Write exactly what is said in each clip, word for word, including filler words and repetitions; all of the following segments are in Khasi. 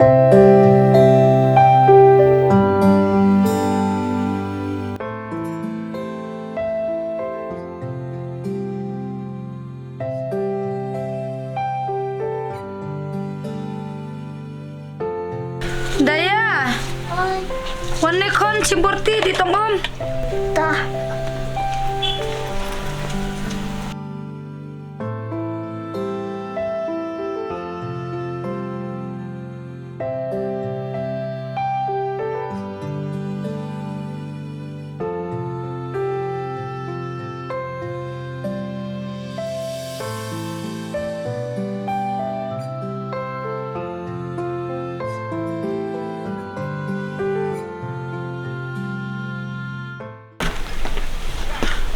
Daya. Wan ne khon shim bor ti, dih tong um. Ta.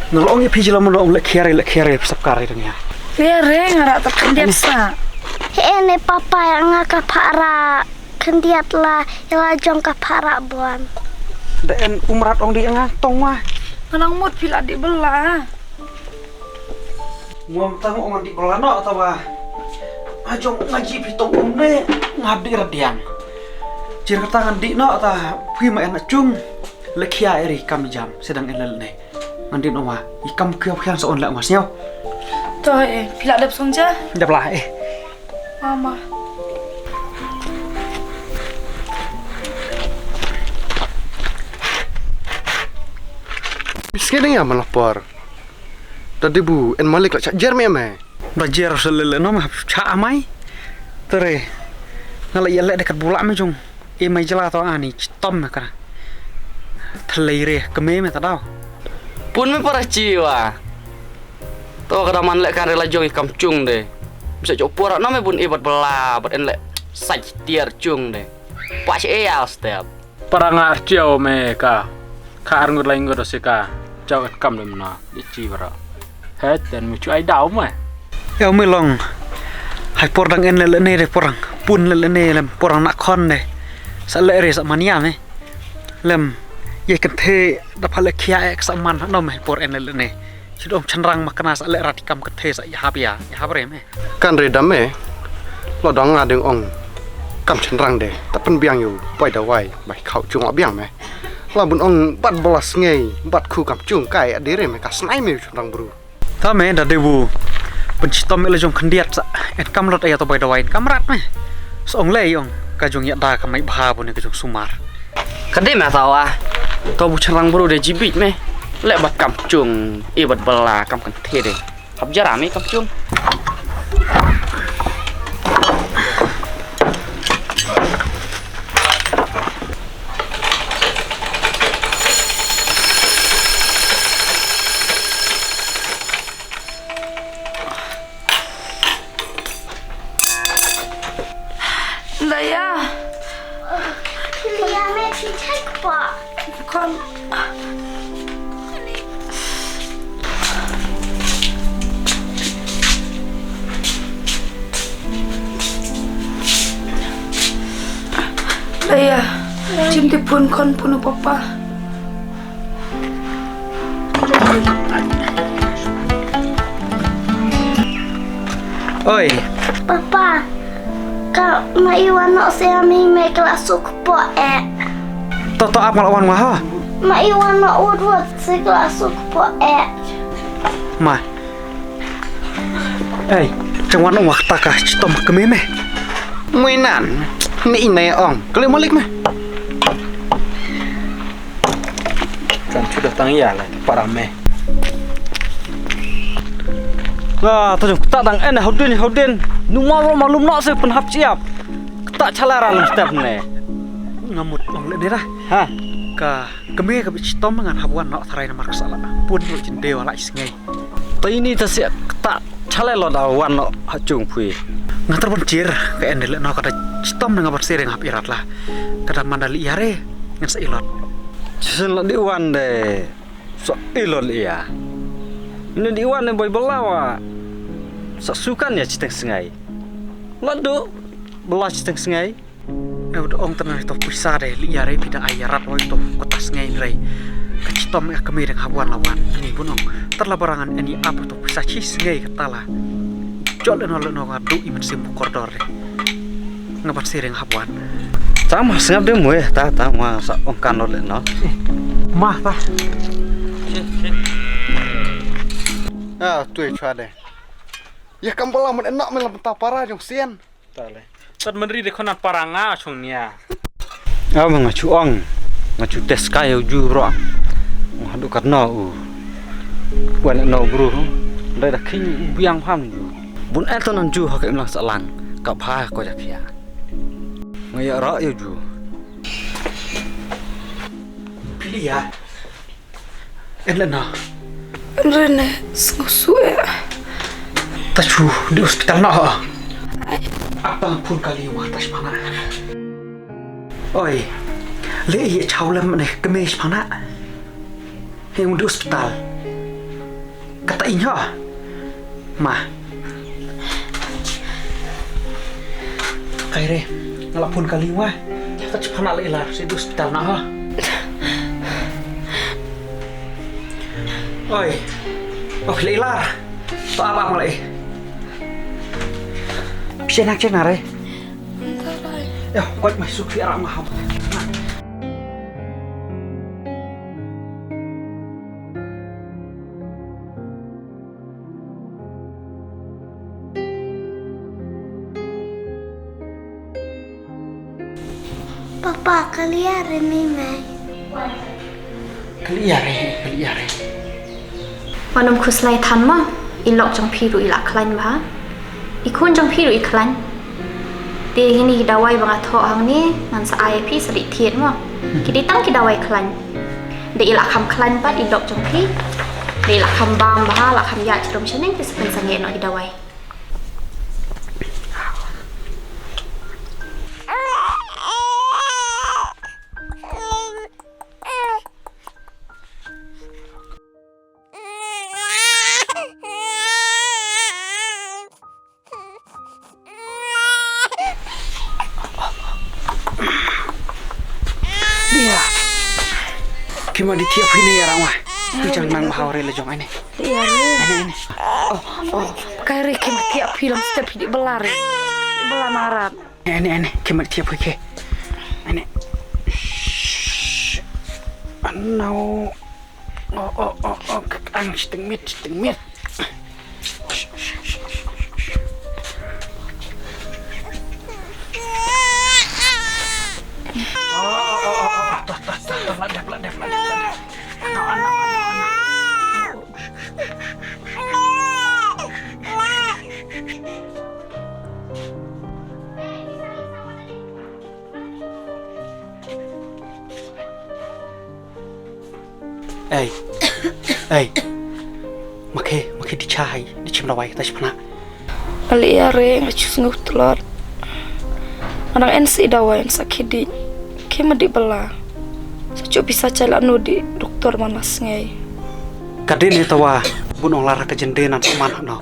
Nga la ong ïa phi jylla mano, ong leh khia re, leh khia re, phi sap ka re dang ïa. Khia re, nga rah tap khyndiat sa. He ne papa, ïa nga ka phara khyndiat la, ïa la jong ka phara buan. Da en umrat ong di nga tong wa. Nga nang mut phi la di bela. Ngam tang ong di bela no ta wa. A jong nga ji phi tong um ne, nga di radiang. Jir kata ngan di no ta phi ma en a chung. Leh khia eri kam jam, sedang en leh ne. Ngan dien ong wa, i kam khiaw khian sa on la ong wa sñiaw. To, eh, phi la dep song ja? Dep la, eh. Mama. Miss, ngi dang ïa man la por. Da dei bu en malik la cha jer me me. Ba jer sa lele no ma cha amai. Tere. Nga la ïa leh dekat bulak me jong. E mai jela to ani chitom me kara. Thelei re keme me ta daw. Pun me para chi wa. To ka da man leh kan re la jong i kam chung de. Bisa chok pura no me bun i bat bela bat en leh sach tiar chung de. Pa chi e al step. Para nga archiaw me ka. Ka arngut laingut o sika. Chau et kam dem na. Di chi bara. He ten mu chu ai dau me. Eo me long. Hai por dang en le le ne de por dang. Pun le le ne lem por dang nak khon de. Sa le re sa mania me. Lem. Ye kan the da pha le khia ek sa man no me por en le le ne. Shu dong chanrang ma kane sa leh rat i kam ka the sa i hap ïa, i hap re me. Kan re dam me. Lo dong nga ding ong kam chanrang de. Ta pynbiang ïa u poi dawai bai khau chung biang me. La bun ong bat bala sngei bat khu kam chung kai a de re me ka snai me u chanrang bru. Ta me da de bu. Pynchitom me la jong khyndiat sa. En kam lot ïa to bai dawai en kam rat me. Sa ong lei ong ka jong ïa da ka mai bha bu ne ka jong sumar. Ka dei ma tawa. To bu chanrang bru de jibit me. Leh bat kam chung, i bat bala kam kan the de. Hap jara me kam chung. Daya. Daya me chi chek pa. Kon. Daya. Jim ti pun kon punu papa. Oi. Papa, ka ma iwan no se ami me kla suk po e. To to ap ngal wan ma ha. Ma iwan no wut wut se kla suk po e. Ma. Ei, chang wan wak ta ka chitom keme me. Mui nan, ni ine ong, kali malik me. Kan sudah tang ya lah, para me. Lah, tu jong kita tang en haudin haudin. Numa ro malum nak se penhap siap. Kita chalara lem step ne. Ngamut ong le dira. Ha. Ka keme ka bi chitom ngan hap wan nok tharai namar ka sala. Pun ro jin dewa la isngei. Ta ini ta siak ta chalai lo da wan no ha chung pui. Nga ter ban chir ka en le no ka da chitom nga ban sere nga hap irat la. Ka da man da li yare ngan sa ilot. Chisen la di wan de sa ilot li ya. Ini di wan ne boy bela wa. Sa sukan ya chiteng sngai. La do bela chiteng sngai. Ew da ong tang ito pisa de li yare pida ai yarat oi to kota sngai rei. Ka chitom ka kemi deng habuan lawan ani bunong. Terla barangan ani ap to pisa chi sngai ka tala. Jol eno leno nga du imen sim kordor de. Nga pat sireng hap wan. Ta ma sngap de mwe ta ta ma sa ong kan lo le no. Ma ta. Ah, tu e chwa de. Ya kam bala man enak me lam ta para jong sian. Ta le. Tat man ri de khon para nga chong nia. Ah, ma nga chu ong. Nga chu tes kai u ju bro. Nga hadu kat no u. Wan no bro. Dai da khing u biang pham ju. Bun eto nan ju ha ka imlang sa lang. Ka pha ko jak ya. Nga ya ra ya ju. Pili ya. En la na. Rene sngu su e. Ta chu di hospital na ha. Apa pun kali wa ta shpana. Oi. Le ye chau lem ne keme shpana. He di hospital. Kata in ha. Ma. Kai re, nga la phone kali wa. Ka chipana la ilar, si du hospital na ha. Oi. Oh, la ilar. To apa ma la i. Pisa nak cek na re. Yo, kwat mai suk fi ara ma ha. Papa, kali are mei mei. Kali are, kali are. Wat nym khuslai than mo, i lok jong phi ruh i la khlaiñ bha. I khun jong phi ruh i khlaiñ. Te kine ki dawai ba nga thoh hangne ngan sa ai ïa phi sa leit thied mo. Ki dei tang ki dawai khlaiñ. Te i la kham khlaiñ pat i lok jong phi. Te i la kham bam bha, la kham ïaid sharum shaneng te sa pynsangeh noh ki dawai. Nia. Ki ma di thiah phi ne ïa rang wa. Ki jang nang ma haw re la jong ai ne. Ïa re. Ai ne, ai ne. Oh, oh. Kai re ki ma thiah phi lam step phi di bela re. Bela ma rap. Ai ne, ai ne. Ki ma di thiah phi ke. Ai ne. Shh. Anau. Oh, oh, oh, oh, ang sting mit, sting mit. Oh, oh, oh, oh, oh, tah, tah, tah, tah, la dep, la dep, la dep, la dep. Anau, anau, anau, anau. Ei. Ei. Ma khe, ma khe di cha hai, di chim dawai ta shipna. Ali are nga chu sngew tlot. Nga dang en si dawai en sa khidi. Khe ma di bala. Sa chu pisa chai la no di doktor man la sngai. Ka din ita wa bun ong lara ka jende nan saman hano.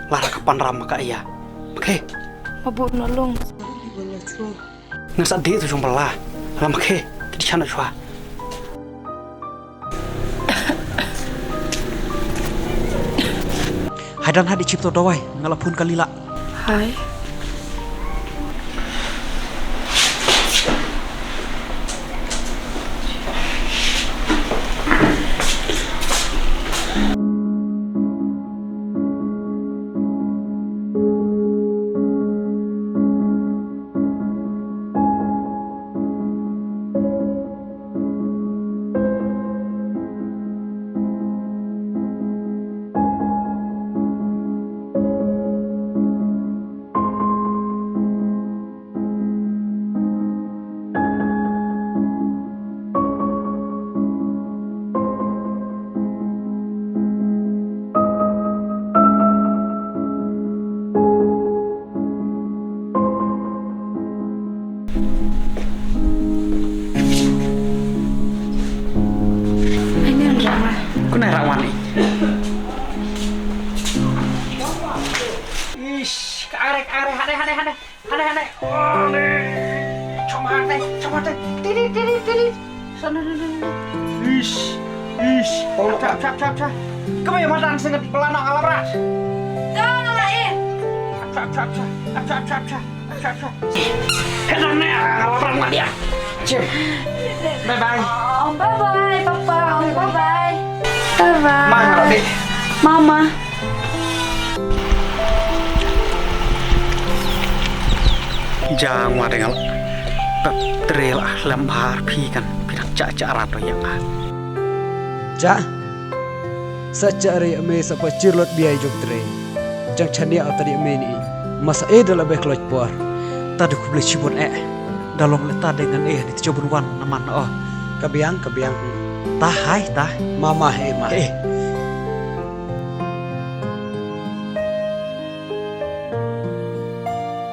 Lara ka panram ma ka iya. Ma khe. Ma bu na long. Nga sa dei tu jong bala. Lam khe, ki chan chwa. Hai dan hadi chip to dawai, nga la phone kali la. Hai. Ai, ni an rama. Kuna rak wan ni. Ish, ka are, ka are, hane, hane, hane. Hane, hane. Oh, ne. Chom hane, chom hane. Tiri, tiri, tiri. Sana, na, na, na. Ish, ish. Oh, chap, chap, chap, chap. Kemai madan sengat pelana alam ras. Dah, lah, eh. Chap, chap, chap, chap. Chap, chap, chap, chap. Bye bye. Oh, bye bye, Papa. Oh, bye bye. Bye bye. Mai, mai, mai. Mama. Jang wa deng al. Pep trel ah lem har phi kan phi dang cha cha rat to yang ah. Cha. Sa cha re me sa pa chir lot biai jok tre. Jang chania ta di me ni. Masa e da la be kloj por. Ta du khuble chibun eh. Da long le ta de ngan eh ni chobun wan naman oh. Ka biang, ka biang. Ta hai ta. Mama he ma. Eh.